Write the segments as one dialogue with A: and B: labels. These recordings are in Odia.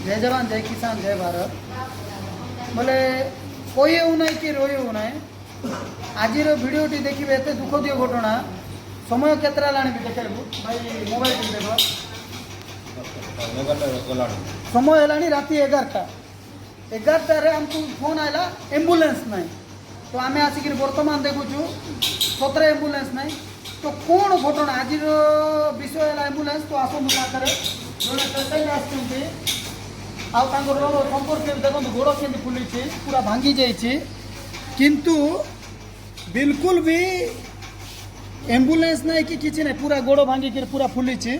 A: ଜୟ ଯବାନ, ଜୟ କିଷାନ, ଜୟ ଭାରତ। ବୋଲେ କହି ହେଉନାହିଁ କି ରହି ହେଉନାହିଁ। ଆଜିର ଭିଡ଼ିଓଟି ଦେଖିବେ, ଏତେ ଦୁଃଖଦୀୟ ଘଟଣା। ସମୟ କେତେଟା ହେଲାଣି ବି ଦେଖାଇବୁ ଭାଇ, ମୋବାଇଲ ଟିକେ ଦେଖ।
B: 11ଟା ଗଲାଣି।
A: ସମୟ ହେଲାଣି ରାତି 11ଟା। 11ଟାରେ ଆମକୁ ଫୋନ୍ ଆଇଲା, ଆମ୍ବୁଲାନ୍ସ ନାହିଁ। ତ ଆମେ ଆସିକିରି ବର୍ତ୍ତମାନ ଦେଖୁଛୁ, ସତରେ ଆମ୍ବୁଲାନ୍ସ ନାହିଁ। ତ କ'ଣ ଘଟଣା? ଆଜିର ବିଷୟ ହେଲା ଆମ୍ବୁଲାନ୍ସ। ତ ଆସନ୍ତୁ, ପାଖରେ ଜଣେ ପେସେଣ୍ଟ ଆସିଛନ୍ତି ଆଉ ତାଙ୍କର ସମ୍ପର୍କୀୟ। ଦେଖନ୍ତୁ, ଗୋଡ଼ କେମିତି ଫୁଲିଛି, ପୁରା ଭାଙ୍ଗି ଯାଇଛି, କିନ୍ତୁ ବିଲକୁଲ ବି ଆମ୍ବୁଲାନ୍ସ ନାହିଁ କି କିଛି ନାହିଁ। ପୁରା ଗୋଡ଼ ଭାଙ୍ଗିକିରି ପୁରା ଫୁଲିଛି।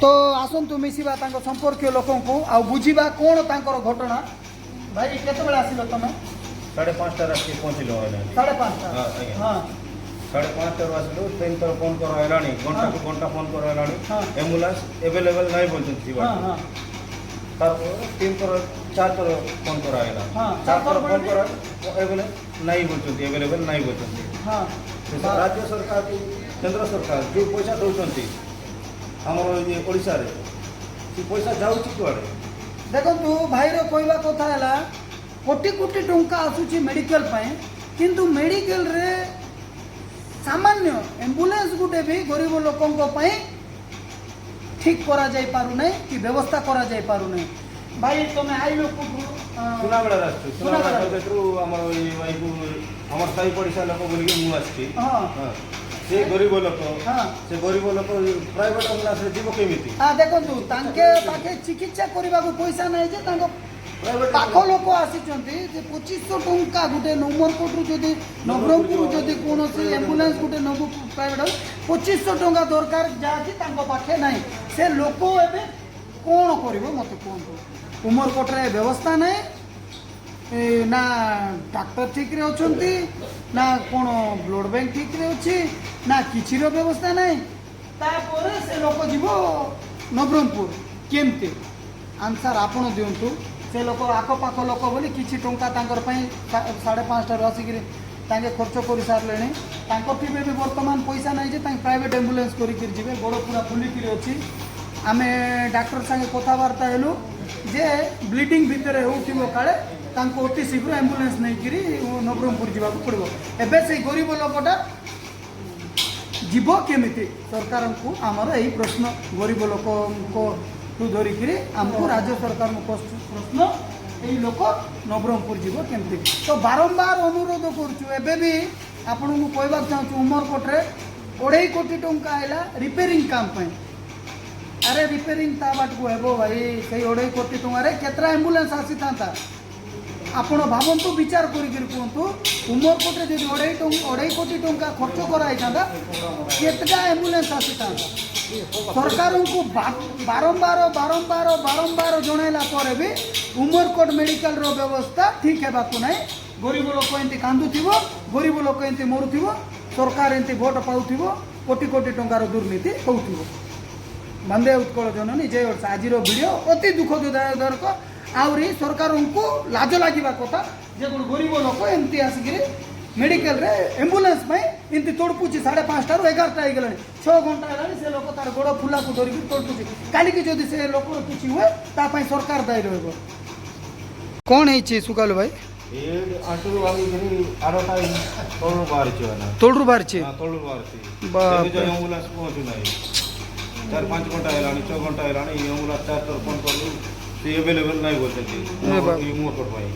A: ତ ଆସନ୍ତୁ, ମିଶିବା ତାଙ୍କ ସମ୍ପର୍କୀୟ ଲୋକଙ୍କୁ ଆଉ ବୁଝିବା କ'ଣ ତାଙ୍କର ଘଟଣା। ଭାଇ, କେତେବେଳେ ଆସିଲ ତମେ?
B: 5:30ଟାରେ ଆସିକି ପହଞ୍ଚିଲୁ ଆମେ।
A: 5:30?
B: ହଁ, ଆଜ୍ଞା। 5:30ରୁ ଆସିଲୁ। ତିନି ଥର ଫୋନ୍ କରାହେଲାଣି, ଘଣ୍ଟାକୁ ଘଣ୍ଟା ଫୋନ୍ କରାହେଲାଣି। ଆମ୍ବୁଲାନ୍ସ ଆଭେଲେବଲ୍ ନାହିଁ ବୋଲୁଛନ୍ତି।
A: ହଁ
B: ତାରପରେ ତିନି ଥର, ଚାରି ଥର ଫୋନ୍ କରାହେଲା। ଚାରି ଥର ଫୋନ୍ କରା, ଆଭେଲେବଲ୍ ନାହିଁ ବୋଲୁଛନ୍ତି, ଆଭେଲେବଲ୍ ନାହିଁ ବୋଲୁଛନ୍ତି। ରାଜ୍ୟ ସରକାର କି କେନ୍ଦ୍ର ସରକାର ଯେଉଁ ପଇସା ଦେଉଛନ୍ତି ଆମର ଇଏ ଓଡ଼ିଶାରେ, ସେ ପଇସା ଯାଉଛି କୁଆଡ଼େ?
A: ଦେଖନ୍ତୁ, ଭାଇର କହିବା କଥା ହେଲା, କୋଟି କୋଟି ଟଙ୍କା ଆସୁଛି ମେଡ଼ିକାଲ ପାଇଁ, କିନ୍ତୁ ମେଡ଼ିକାଲରେ ସାମାନ୍ୟ ଆମ୍ବୁଲାନ୍ସ ଗୋଟେ ବି ଗରିବ ଲୋକଙ୍କ ପାଇଁ ଠିକ୍ କରାଯାଇ ପାରୁନାହିଁ କି ବ୍ୟବସ୍ଥା କରାଯାଇ ପାରୁନାହିଁ। ଭାଇ, ତମେ ଆଇଲ କୋଉଠୁ?
B: ସୁନାବେଡ଼ାରେ ଆସିଛୁ। ସୁନାବେଡ଼ା।
A: ସୁନାବେଡ଼ା।
B: ପଞ୍ଚାୟତରୁ ଆମର ଏଇ ଭାଇକୁ, ଆମର ସାହି ପଡ଼ିଶା ଲୋକ ବୋଲିକି ମୁଁ ଆସିଛି। ହଁ, ସେ ଗରିବ ଲୋକ। ସେ ଗରିବ ଲୋକ ପ୍ରାଇଭେଟ ଆମ୍ବୁଲାନ୍ସରେ ଯିବ କେମିତି?
A: ହଁ, ଦେଖନ୍ତୁ, ତାଙ୍କେ ପାଖେ ଚିକିତ୍ସା କରିବାକୁ ପଇସା ନାହିଁ ଯେ ତାଙ୍କ
B: ପ୍ରାଇଭେଟ
A: ପାଖ ଲୋକ ଆସିଛନ୍ତି ଯେ 2500 ଟଙ୍କା ଗୋଟେ ଉମରକୋଟରୁ ଯଦି, ନବରଙ୍ଗପୁରରୁ ଯଦି କୌଣସି ଆମ୍ବୁଲାନ୍ସ ଗୋଟେ ନେବୁ ପ୍ରାଇଭେଟ, 2500 ଟଙ୍କା ଦରକାର, ଯାହାକି ତାଙ୍କ ପାଖେ ନାହିଁ। ସେ ଲୋକ ଏବେ କ'ଣ କରିବ, ମୋତେ କୁହନ୍ତୁ। ଉମରକୋଟରେ ବ୍ୟବସ୍ଥା ନାହିଁ ନା ଡାକ୍ତର ଠିକ୍ରେ ଅଛନ୍ତି, ନା କ'ଣ ବ୍ଲଡ଼ ବ୍ୟାଙ୍କ ଠିକ୍ରେ ଅଛି, ନା କିଛିର ବ୍ୟବସ୍ଥା ନାହିଁ। ତାପରେ ସେ ଲୋକ ଯିବ ନବରଙ୍ଗପୁର କେମିତି? ଆନ୍ସର୍ ଆପଣ ଦିଅନ୍ତୁ। ସେ ଲୋକ ଆଖପାଖ ଲୋକ ବୋଲି କିଛି ଟଙ୍କା ତାଙ୍କର ପାଇଁ 5:30ରୁ ଆସିକିରି ତାଙ୍କେ ଖର୍ଚ୍ଚ କରିସାରିଲେଣି। ତାଙ୍କ ଥିବେ ବି ବର୍ତ୍ତମାନ ପଇସା ନାହିଁ ଯେ ତାଙ୍କେ ପ୍ରାଇଭେଟ୍ ଆମ୍ବୁଲାନ୍ସ କରିକିରି ଯିବେ। ଗୋଡ଼ ପୁରା ଫୁଲିକିରି ଅଛି। ଆମେ ଡାକ୍ତର ସାଙ୍ଗେ କଥାବାର୍ତ୍ତା ହେଲୁ ଯେ ବ୍ଲିଡ଼ିଂ ଭିତରେ ହେଉଥିବ କାଳେ, ତାଙ୍କୁ ଅତି ଶୀଘ୍ର ଆମ୍ବୁଲାନ୍ସ ନେଇକିରି ନବରଙ୍ଗପୁର ଯିବାକୁ ପଡ଼ିବ। ଏବେ ସେଇ ଗରିବ ଲୋକଟା ଯିବ କେମିତି? ସରକାରଙ୍କୁ ଆମର ଏଇ ପ୍ରଶ୍ନ, ଗରିବ ଲୋକଙ୍କଠୁ ଧରିକିରି ଆମକୁ ରାଜ୍ୟ ସରକାରଙ୍କୁ ପ୍ରଶ୍ନ, ଏଇ ଲୋକ ନବରଙ୍ଗପୁର ଯିବ କେମିତି? ତ ବାରମ୍ବାର ଅନୁରୋଧ କରୁଛୁ। ଏବେ ବି ଆପଣଙ୍କୁ କହିବାକୁ ଚାହୁଁଛୁ, ଉମରକୋଟରେ 2.5 କୋଟି ଟଙ୍କା ହେଲା ରିପେୟାରିଂ କାମ ପାଇଁ। ଆରେ, ରିପେୟାରିଂ ତା ବାଟକୁ ହେବ ଭାଇ, ସେଇ 2.5 କୋଟି ଟଙ୍କାରେ କେତେଟା ଆମ୍ବୁଲାନ୍ସ ଆସିଥାନ୍ତା? ଆପଣ ଭାବନ୍ତୁ, ବିଚାର କରିକିରି କୁହନ୍ତୁ। ଉମରକୋଟରେ ଯଦି 2.5 କୋଟି ଟଙ୍କା ଖର୍ଚ୍ଚ କରାହେଇଥାନ୍ତା, କେତେଟା ଆମ୍ବୁଲାନ୍ସ ଆସିଥାନ୍ତା? ସରକାରଙ୍କୁ ବାରମ୍ବାର ବାରମ୍ବାର ବାରମ୍ବାର ଜଣାଇଲା ପରେ ବି ଉମରକୋଟ ମେଡ଼ିକାଲର ବ୍ୟବସ୍ଥା ଠିକ୍ ହେବାକୁ ନାହିଁ। ଗରିବ ଲୋକ ଏମିତି କାନ୍ଦୁଥିବ, ଗରିବ ଲୋକ ଏମିତି ମରୁଥିବ, ସରକାର ଏମିତି ଭୋଟ ପାଉଥିବ, କୋଟି କୋଟି ଟଙ୍କାର ଦୁର୍ନୀତି ହେଉଥିବ। ବନ୍ଦେ ଉତ୍କଳ ଜନନୀ, ଜୟ ଓଡ଼ିଶା। ଆଜିର ଭିଡ଼ିଓ ଅତି ଦୁଃଖଦାୟକ। ଆହୁରି ସରକାରଙ୍କୁ ଲାଜ ଲାଗିବା କଥା ଯେ ଗୋଟେ ଗରିବ ଲୋକ ଏମିତି ଆସିକିରି ମେଡ଼ିକାଲରେ ଆମ୍ବୁଲାନ୍ସ ପାଇଁ ଏମିତି ତଡ଼ପୁଛି। 5:30ରୁ 11ଟା ହେଇଗଲାଣି, 6 ଘଣ୍ଟା ହେଲାଣି। ସେ ଲୋକ ତାର ଗୋଡ଼ ଫୁଲାକୁ ଧରିକି ତଡ଼ପୁଛି। କାଲିକି ଯଦି ସେ ଲୋକର କିଛି ହୁଏ, ତା ପାଇଁ ସରକାର ଦାୟୀ ରହିବ। କ'ଣ ହେଇଛି ସୁକାଲୁ ଭାଇ?
B: ଏ ଆଣ୍ଠୁରୁ ଭାଙ୍ଗିକିରି ଆରଟା ତଳରୁ ବାହାରିଛି ମାନେ।
A: ତଳରୁ ବାହାରିଛି?
B: ହଁ, ତଳରୁ ବାହାରିଛି।
A: ବାପରେ।
B: ଏବେ ଯାଏ ଆମ୍ବୁଲାନ୍ସ ପହଞ୍ଚୁ ନାହିଁ। 4-5 ଘଣ୍ଟା ହେଲାଣି, 6 ଘଣ୍ଟା ହେଲାଣି। ଆମ୍ବୁଲାନ୍ସ ଚାରି ଥର ଫୋନ୍ କଲୁ, ସେ ଆଭେଲେବଲ୍ ନାହିଁ ବୋଲୁଛନ୍ତି।
A: ଏ ବାପ।
B: ଉମରକୋଟ ପାଇଁ।